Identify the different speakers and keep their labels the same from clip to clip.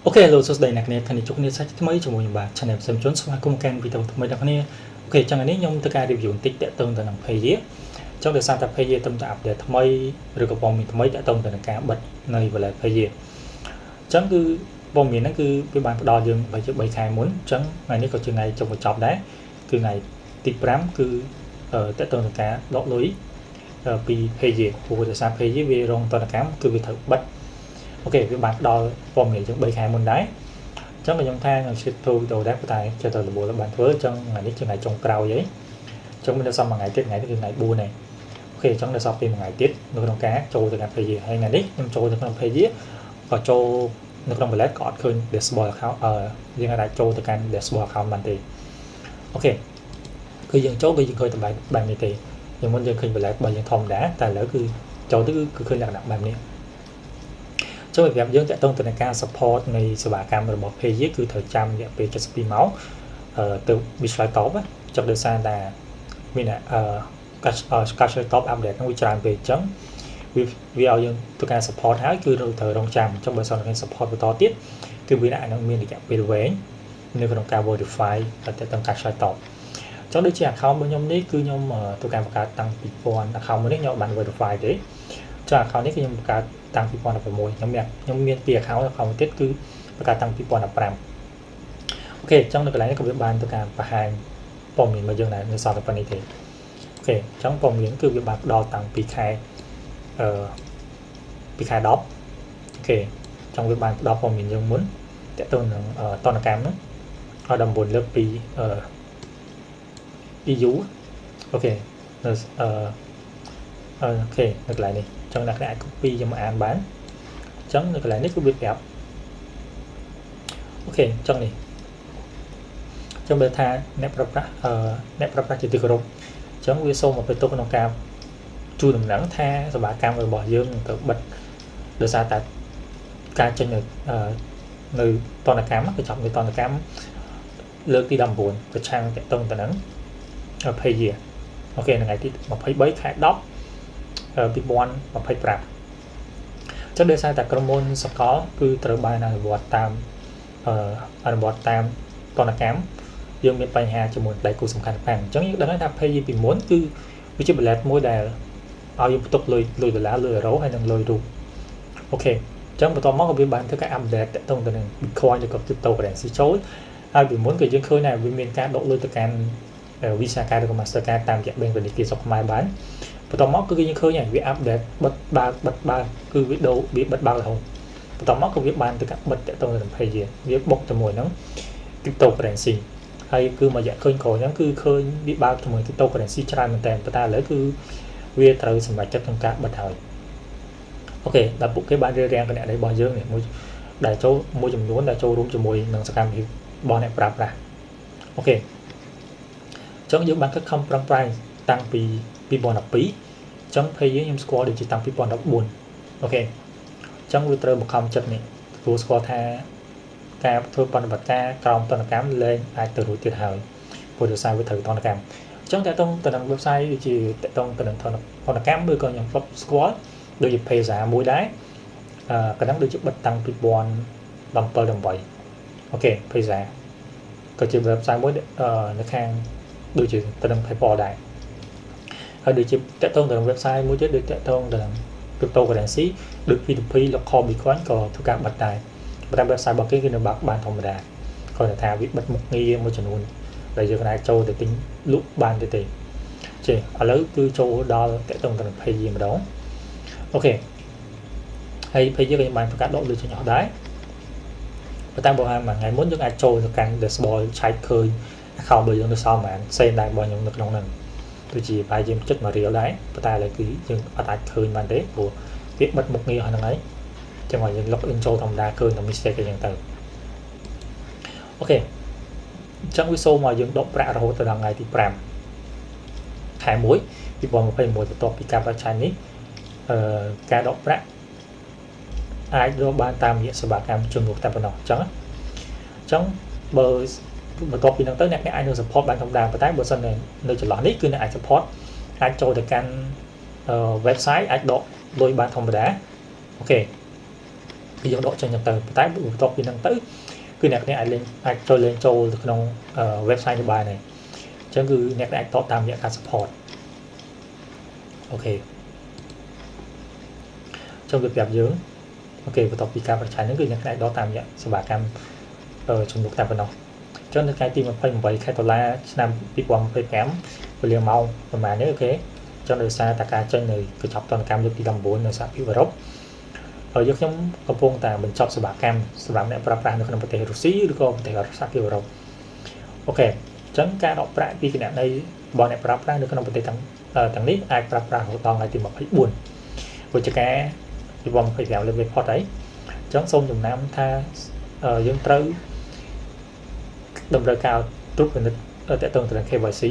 Speaker 1: OK លោកសួស្តីអ្នកគ្នាថ្ងៃនេះជួបគ្នាសាច់ថ្មីជាមួយខ្ញុំបាទ Channel ផ្សេងជនស្វាគមន៍កាន់វីដេអូថ្មីដល់គ្នាOK ចឹងថ្ងៃនេះខ្ញុំធ្វើការ review បន្តិចតាក់ទងទៅនឹង Payeer ចឹងដោយសារតែ Payeer ទំតែ update ថ្មីឬក៏ព័ត៌មានថ្មីតាក់ទងទៅនឹងការបិទនៅ wallet Payeer ចឹងគឺព័ត៌មានហ្នឹងគឺវាបានផ្ដល់យើងបីជា3ខែមុនចឹងថ្ងៃនេះក៏ជាថ្ងៃចុងបញ្ចប់ដែរគឺថ្ងៃទី5គឺតាក់ទងនឹងការដកលុយពី Payeer ព្រោះដោយសារ Payeer វារងទណ្ឌកម្មគឺវាត្រូវបិទ OK វាបានផ្ដល់ព័ត៌មានជាង3ខែមុនដែរអញ្ចឹងខ្ញុំថានឹងជិតធ្វើវីដេអូដែរប៉ុន្តែចិត្តតែរវល់បានធ្វើអញ្ចឹងថ្ងៃនេះជាថ្ងៃចុងក្រោយហីអញ្ចឹងមានដល់សល់មួយថ្ងៃទៀតថ្ងៃនេះគឺថ្ងៃ4ហើយ OK អញ្ចឹងដល់សល់ពីមួយថ្ងៃទៀតនៅក្នុងការចូលទៅកាន់ page ហើយថ្ងៃនេះខ្ញុំចូលទៅក្នុង page ក៏ចូលនៅក្នុង wallet ក៏អត់ឃើញ dashboard account អឺយើងអាចចូលទៅកាន់ dashboard account បានទេOK គឺយើងចូលគឺយើងឃើញតែបែបបែបនេះទេយើងមុនយើងឃើញ wallet របស់យើងធម្មតាតែឥឡូវគឺចូលទៅគឺឃើញលក្ខណៈបែបនេះចូលប្រាប់យើងតាក់ទងទៅនឹងការ support នៃសេវាកម្មរបស់ Payeer គឺត្រូវចាំរយៈពេល72ម៉ោងទៅវាឆ្លើយតបចុះដោយសារតែមានអឺការការឆ្លើយតប update ហ្នឹងវាច្រើនពេកអញ្ចឹងវាវាឲ្យយើងធ្វើការ support ហើយគឺត្រូវរងចាំអញ្ចឹងបើសិនជា support បន្តទៀតគឺវាអាចនឹងមានរយៈពេលវែងនៅក្នុងការ verify ទៅតាមការឆ្លើយតបចង់ដូចជា account របស់ខ្ញុំនេះគឺខ្ញុំធ្វើការបង្កើតតាំងពី2000 account មួយនេះខ្ញុំបាន verify ទេចុះ account នេះគឺខ្ញុំបង្កើតតាំង2016ខ្ញុំមានពីរ account account មួយទៀតគឺបង្កើតតាំង2015OK អញ្ចឹងនៅកន្លែងនេះក៏វាបានធ្វើការបង្ហាញព័ត៌មានមកយើងដែរនៅសល់តែប៉ុណ្្នេះទេOK អញ្ចឹងព័ត៌មានគឺវាបានផ្ដល់តាំងពីខែអឺពីខែ10OK អញ្ចឹងវាបានផ្ដល់ព័ត៌មានយើងមុនតទៅនឹងតនកម្មហ្នឹងឲ្យ19លើកពីអឺ EU OK នៅអឺOK នៅកន្លែងនេះអញ្ចឹងអ្នកអាច copy យកមកអានបានអញ្ចឹងនៅកន្លែងនេះគឺវាប្រាប់ OK អញ្ចឹងនេះអញ្ចឹងបើថាអ្នកប្រើប្រាស់អឺអ្នកប្រើប្រាស់ជាទីគោរពអញ្ចឹងវាសូមមកទៅទុកក្នុងការជូនដំណឹងថាសេវាកម្មរបស់យើងនឹងទៅបិទដោយសារតែការចេញនៅនៅតនកម្មគឺចាប់នៅតនកម្មលើកទី19ប្រឆាំងតាក់ទងទៅនឹង Payeer OK ថ្ងៃទី23ខែ10 2025ចឹងដោយសារតែក្រុមហ៊ុនសកលគឺត្រូវបានអនុវត្តតាមអនុវត្តតាមតនកម្មយើងមានបញ្ហាជាមួយដៃគូសំខាន់ៗអញ្ចឹងយើងដឹងថា Payeer ពីមុនគឺវាជា wallet មួយដែលឲ្យយើងផ្ទុកលុយលុយដុល្លារលុយអឺរ៉ូហើយនិងលុយរូប OK អញ្ចឹងបន្ទាប់មកក៏វាបានធ្វើការ update តាក់ទងទៅនឹង Bitcoin ឬក៏ cryptocurrency ចូលហើយពីមុនក៏យើងឃើញដែរវាមានការដកលុយទៅកាន់ Visa card ឬក៏ Mastercard តាមរយៈ Bank ធនាគារស្រុកខ្មែរបានបន្ទាប់មកគឺយើងឃើញហើយវា update បិទបើកបិទបើកគឺវាដូរវាបិទបើករហូតបន្ទាប់មកក៏វាបានទៅការបិទតាក់ទងទៅនឹង Payeer វាបុកជាមួយនឹង cryptocurrency ហើយគឺមួយរយៈឃើញក្រោយហ្នឹងគឺឃើញវាបើកជាមួយ cryptocurrency ច្រើនមែនតើប៉ុន្តែឥឡូវគឺវាត្រូវសម្រេចចិត្តក្នុងការបិទហើយ OK ដល់ពួកគេបានរៀបរៀងគណនីរបស់យើងនេះមួយដែលចូលមួយចំនួនដែលចូលរួមជាមួយនឹងសកម្មភាពរបស់អ្នកប្រើប្រាស់OK អញ្ចឹងយើងបានខិតខំប្រឹងប្រែងតាំងពី2012អញ្ចឹង page យើងខ្ញុំស្គាល់ដូចជាតាំងពី2014OK អញ្ចឹងវាត្រូវបង្ខំចិត្តនេះទទួលស្គាល់ថាការធ្វើបប្រតិបត្តិការក្រោមទណ្ឌកម្មលែងអាចទៅរួចទៀតហើយព្រោះដោយសារវាត្រូវទណ្ឌកម្មអញ្ចឹងតើតងទៅនឹង website ដូចជាតកតងទៅនឹងទណ្ឌកម្មឬក៏ខ្ញុំធ្លាប់ស្គាល់ដូចជា Payza មួយដែរអឺកណ្ដឹងដូចជាបិទតាំងពី2017 18OK Payza ក៏ជា website មួយនៅខាងដូចជាទៅនឹង PayPal ដែរហើយដូចជាតាក់ទងទៅនឹង website មួយទៀតដូចតាក់ទងទៅនឹង cryptocurrency ដូច P2P local Bitcoin ក៏ធ្វើការបិទដែរប៉ុន្តែ website របស់គេគឺនៅបើកបានធម្មតាគ្រាន់តែថាវាបិទមុខងារមួយចំនួនដែលយើងអាចចូលទៅទិញលក់បានទេទេចេះឥឡូវគឺចូលដល់តាក់ទងទៅនឹង page ម្ដង OK ហើយ page យើងក៏បានប្រកាសដកលុយចេញអស់ដែរប៉ុន្តែបើមួយថ្ងៃមុនយើងអាចចូលទៅកាន់ dashboard ឆែកឃើញ account របស់យើងនៅសល់ប្រហែលសេនដែររបស់ខ្ញុំនៅក្នុងហ្នឹងដូចជាប្រហែលជាចិត្ត1រៀលដែរប៉ុន្តែឥឡូវគឺយើងអត់អាចឃើញបានទេព្រោះវាបិទមុខងារហ្នឹងហើយចឹងឲ្យយើង log in ចូលធម្មតាឃើញតែ mistake អីចឹងទៅOK អញ្ចឹងវាសូមឲ្យយើងដកប្រាក់រហូតទៅដល់ថ្ងៃទី5ខែ1 2021បន្ទាប់ពីការបច្ឆេទនេះអឺការដកប្រាក់អាចរកបានតាមរយៈសេវាកម្មជំនួសតែប៉ុណ្ណោះអញ្ចឹងអញ្ចឹងបើបន្ទាប់ពីហ្នឹងទៅអ្នកអាចនឹង support បានធម្មតាប៉ុន្តែបើសិននៅចន្លោះនេះគឺអ្នកអាច support អាចចូលទៅកាន់ website អាចដកលុយបានធម្មតាOK គឺយើងដកចេញទៅប៉ុន្តែបន្ទាប់ពីហ្នឹងទៅគឺអ្នកគ្នាអាចលេងអាចចូលលេងចូលទៅក្នុង website នេះបានហើយអញ្ចឹងគឺអ្នកអាចតបតាមរយៈការ support OK ចង់វាប្រាប់យើង OK បន្ទាប់ពីការបរិច្ឆេទហ្នឹងគឺអ្នកអាចដកតាមរយៈសេវាកម្មជំនួសតែប៉ុណ្ណោះអញ្ចឹងនៅថ្ងៃទី28ខែតុលាឆ្នាំ2025វេលាម៉ោងប្រហែលនេះ OK អញ្ចឹងដោយសារតែការចេញនៅកញ្ចប់ទណ្ឌកម្មលើកទី19នៅសហភាពអឺរ៉ុបហើយយើងខ្ញុំកំពុងតែបញ្ចប់សេវាកម្មសម្រាប់អ្នកប្រើប្រាស់នៅក្នុងប្រទេសរុស្ស៊ីឬក៏ប្រទេសសហភាពអឺរ៉ុប OK អញ្ចឹងការដកប្រាក់ពីគណនីរបស់អ្នកប្រើប្រាស់នៅក្នុងប្រទេសទាំងទាំងនេះអាចប្រើប្រាស់រហូតដល់ថ្ងៃទី24វិច្ឆិកា2025លើកផុតហើយអញ្ចឹងសូមចំណាំថាយើងត្រូវតម្រូវការត្រួតពិនិត្យតកតងទៅនឹង KYC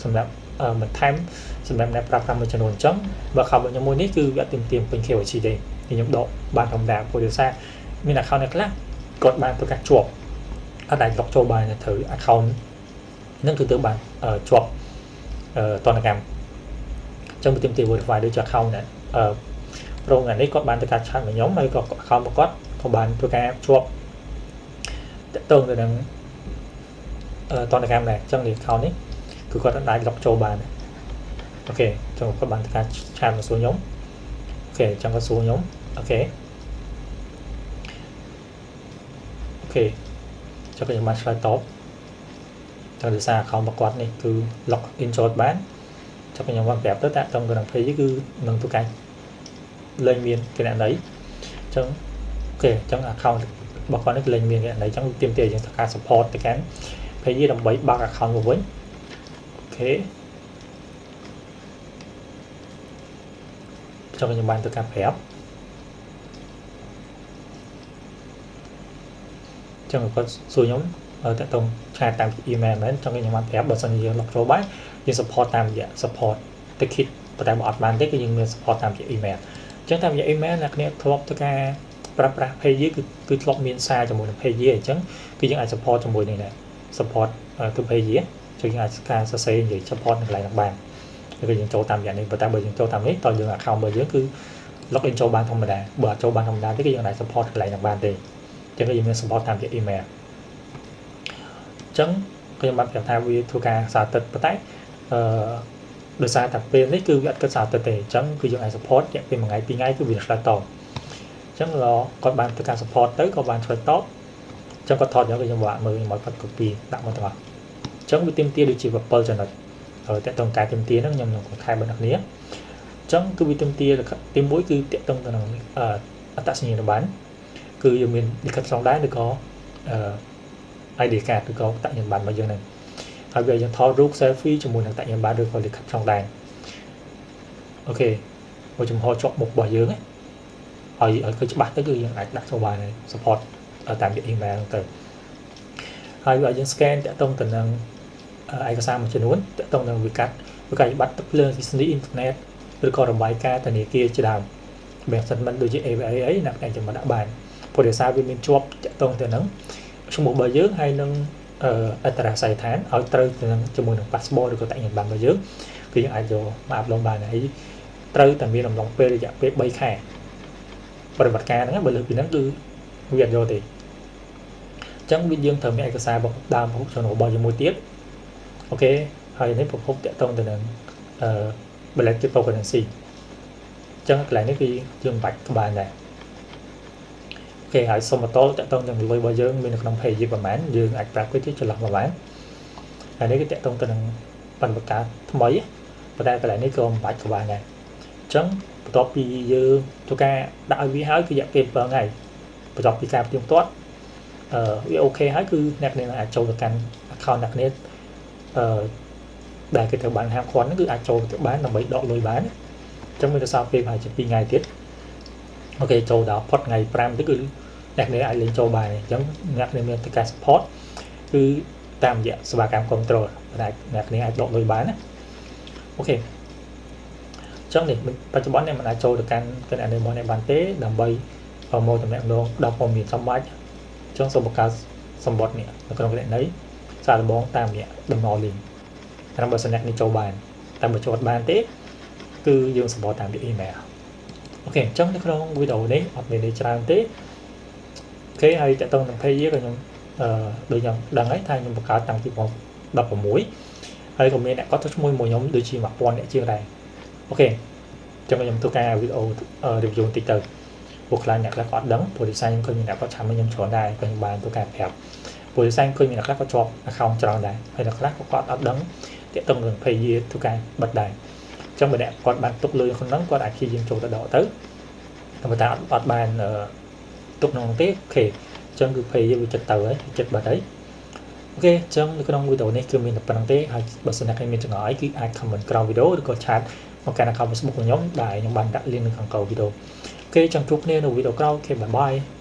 Speaker 1: សម្រាប់បន្ថែមសម្រាប់អ្នកប្រើប្រាស់មួយចំនួនអញ្ចឹងបើខោរបស់ខ្ញុំមួយនេះគឺវាអត់ទាមទារពេញ KYC ទេខ្ញុំដកបានធម្មតាព្រោះដោយសារមាន account អ្នកខ្លះគាត់បានប្រកាសជាប់អត់អាច log ចូលបានត្រូវ account នឹងគឺទៅបានជាប់តនកម្មអញ្ចឹងទាមទារ verify ដូចជា account នេះអឺប្រងនេះគាត់បានធ្វើការ chat មកខ្ញុំហើយក៏ account របស់គាត់ក៏បានធ្វើការជាប់តកតងទៅនឹងតនកម្មដែរអញ្ចឹងនេះ account នេះគឺគាត់អាច log ចូលបាន OK អញ្ចឹងគាត់បានធ្វើការ chat មកសួរខ្ញុំ OK អញ្ចឹងគាត់សួរខ្ញុំ OK OK ចុះខ្ញុំបានឆ្លើយតបតែដោយសារ account របស់គាត់នេះគឺ log in ចូលបានចុះខ្ញុំបានប្រាប់ទៅតាក់ទងទៅនឹង page គឺនឹងធ្វើការលែងមានគណនីអញ្ចឹង OK អញ្ចឹង account របស់គាត់នេះគឺលែងមានគណនីអញ្ចឹងទាមទារយើងធ្វើការ support ទៅកាន់ page ដើម្បីបើក account មកវិញ OK ចុះខ្ញុំបានធ្វើការប្រាប់ចឹងគាត់សួរខ្ញុំតាក់ទង chat តាម email មែនចង់ខ្ញុំបានប្រាប់បើសិនជាយើង log ចូលបានយើង support តាមរយៈ support ticket ប៉ុន្តែបើអត់បានទេគឺយើងមាន support តាមរយៈ email អញ្ចឹងតាមរយៈ email អ្នកគ្នាធ្លាប់ធ្វើការប្រើប្រាស់ page គឺធ្លាប់មានសារជាមួយនឹង page អញ្ចឹងគឺយើងអាច support ជាមួយនឹងដែរ support ទៅ page ចឹងយើងអាចការសរសេរនិយាយ support នៅកន្លែងហ្នឹងបានគឺយើងចូលតាមរយៈនេះប៉ុន្តែបើយើងចូលតាមនេះតើយើង account របស់យើងគឺ log in ចូលបានធម្មតាបើអត់ចូលបានធម្មតាទេគឺយើងអាច support កន្លែងហ្នឹងបានទេចឹងគឺយើងមាន support តាមរយៈ email អញ្ចឹងខ្ញុំបានប្រាប់ថាវាធ្វើការសារទឹកប៉ុន្តែអឺដោយសារតែពេលនេះគឺវាអត់គិតសារទឹកទេអញ្ចឹងគឺយើងអាច support រយៈពេល1ថ្ងៃ2ថ្ងៃគឺវាឆ្លើយតបអញ្ចឹងគាត់បានធ្វើការ support ទៅក៏បានឆ្លើយតបអញ្ចឹងគាត់ថតយកគឺខ្ញុំវាក់មើលខ្ញុំឲ្យគាត់ copy ដាក់មកទាំងអស់អញ្ចឹងវាទាមទារដូចជា7ចំណុចហើយតកតងការទាមទារហ្នឹងខ្ញុំនឹងបន្ថែមដល់អ្នកគ្នាអញ្ចឹងគឺវាទាមទារទី1គឺតកតងទៅនឹងអត្តសញ្ញាណប័ណ្ណគឺយើងមានលិខិតឆ្លងដែនឬក៏អឺ ID card ឬក៏អត្តសញ្ញាណប័ណ្ណរបស់យើងហ្នឹងហើយវាយើងថតរូប selfie ជាមួយនឹងអត្តសញ្ញាណប័ណ្ណឬក៏លិខិតឆ្លងដែន OK មួយចំហជាប់មុខរបស់យើងហ្នឹងឲ្យឃើញច្បាស់ទៅគឺយើងអាចដាក់ចូលបានហើយ support តាមរយៈ email ទៅហើយវាឲ្យយើង scan តាក់ទងទៅនឹងឯកសារមួយចំនួនតាក់ទងនឹងវិកាត់វិក័យប័ត្រទឹកភ្លើងអគ្គិសនីអ៊ីនធឺណិតឬក៏របាយការណ៍ធនាគារជាដើម bank statement ដូចជា ABA អីអ្នកអាចចាំដាក់បានព្រោះដោយសារវាមានជាប់តាក់ទងទៅនឹងឈ្មោះរបស់យើងហើយនឹងអត្តរាស័យដ្ឋានឲ្យត្រូវទៅនឹងជាមួយនឹង passport ឬក៏អត្តសញ្ញាណប័ណ្ណរបស់យើងគឺយើងអាចយកមក upload បានហើយត្រូវតែមានអំឡុងពេលរយៈពេល3ខែប្រតិបត្តិការហ្នឹងបើលើសពីហ្នឹងគឺវាអត់យកទេអញ្ចឹងវាយើងត្រូវមានឯកសារដើមប្រភពចំណូលរបស់យើងមួយទៀត OK ហើយនេះប្រភពតាក់ទងទៅនឹងអឺ balance cryptocurrency អញ្ចឹងកន្លែងនេះគឺយើងមិនបាច់ក្បានដែរ OK ហើយសូមបន្តតាក់ទងនឹងលុយរបស់យើងមាននៅក្នុង page ប្រហែលយើងអាចប្រាប់គេចន្លោះប្រហែលហើយនេះគឺតាក់ទងទៅនឹងបណ្ឌការថ្មីប៉ុន្តែកន្លែងនេះក៏មិនបាច់ក៏បានដែរអញ្ចឹងបន្ទាប់ពីយើងធ្វើការដាក់ឲ្យវាហើយគឺរយៈពេល7ថ្ងៃបន្ទាប់ពីការផ្ទៀងផ្ទាត់អឺវា OK ហើយគឺអ្នកនាងអាចចូលទៅកាន់ account អ្នកនាងអឺដែលគេត្រូវបានហាមឃាត់ហ្នឹងគឺអាចចូលទៅបានដើម្បីដកលុយបានអញ្ចឹងមានទៅសល់ពេលប្រហែលជា2ថ្ងៃទៀត OK ចូលដល់ផុតថ្ងៃ5ទៅគឺអ្នកនាងអាចលេងចូលបានអញ្ចឹងអ្នកនាងមានការ support គឺតាមរយៈសេវាកម្ម control ដែលអ្នកនាងអាចដកលុយបានណា OK អញ្ចឹងនេះបច្ចុប្បន្នអ្នកមិនអាចចូលទៅកាន់គណនីរបស់អ្នកបានទេដើម្បីមកតំណែងដល់ព័ត៌មានចាំបាច់អញ្ចឹងសូមបង្កើតសម្បត្តិនេះនៅក្នុងគណនីសារដំបងតាមរយៈតំណ link តែបើសិនអ្នកនេះចូលបានតែបើចូលបានទេគឺយើង support តាមរយៈ email OK អញ្ចឹងនៅក្នុងវីដេអូនេះអត់មានន័យច្រើនទេ OK ហើយតកតងនឹង Payeer ក៏ខ្ញុំអឺដូចខ្ញុំដឹងហើយថាខ្ញុំបង្កើតតាំងពី2016ហើយក៏មានអ្នកគាត់ទៅឈ្មោះមួយខ្ញុំដូចជា1000អ្នកជាងដែរ OK អញ្ចឹងខ្ញុំធ្វើការវីដេអូ review បន្តិចទៅព្រោះខ្លាចអ្នកខ្លះគាត់ដឹងព្រោះ design ខ្ញុំឃើញមានអ្នកគាត់ chat មកខ្ញុំច្រើនដែរក៏ខ្ញុំបានធ្វើការប្រាប់ព្រោះ design ឃើញមានអ្នកខ្លះគាត់ជាប់ account ច្រើនដែរហើយអ្នកខ្លះក៏គាត់អត់ដឹងទាក់ទងនឹង Payeer ធ្វើការបិទដែរអញ្ចឹងបើអ្នកគាត់បានទុកលុយក្នុងហ្នឹងគាត់អាចព្យាយាមចូលទៅដកទៅតែបើតែអត់បានទុកក្នុងទេ OK អញ្ចឹងគឺ Payeer វាចិត្តទៅហើយចិត្តបាត់ហើយ OK អញ្ចឹងនៅក្នុងវីដេអូនេះគឺមានតែប៉ុណ្្នឹងទេហើយបើសិនអ្នកមានចម្ងល់អីគឺអាច comment ក្រោមវីដេអូឬក៏ chat មកកាន់ account Facebook របស់ខ្ញុំដែលខ្ញុំបានដាក់ link នៅខាងក្រោមវីដេអូ OK ចាំជួបគ្នានៅវីដេអូក្រោយ OK bye bye.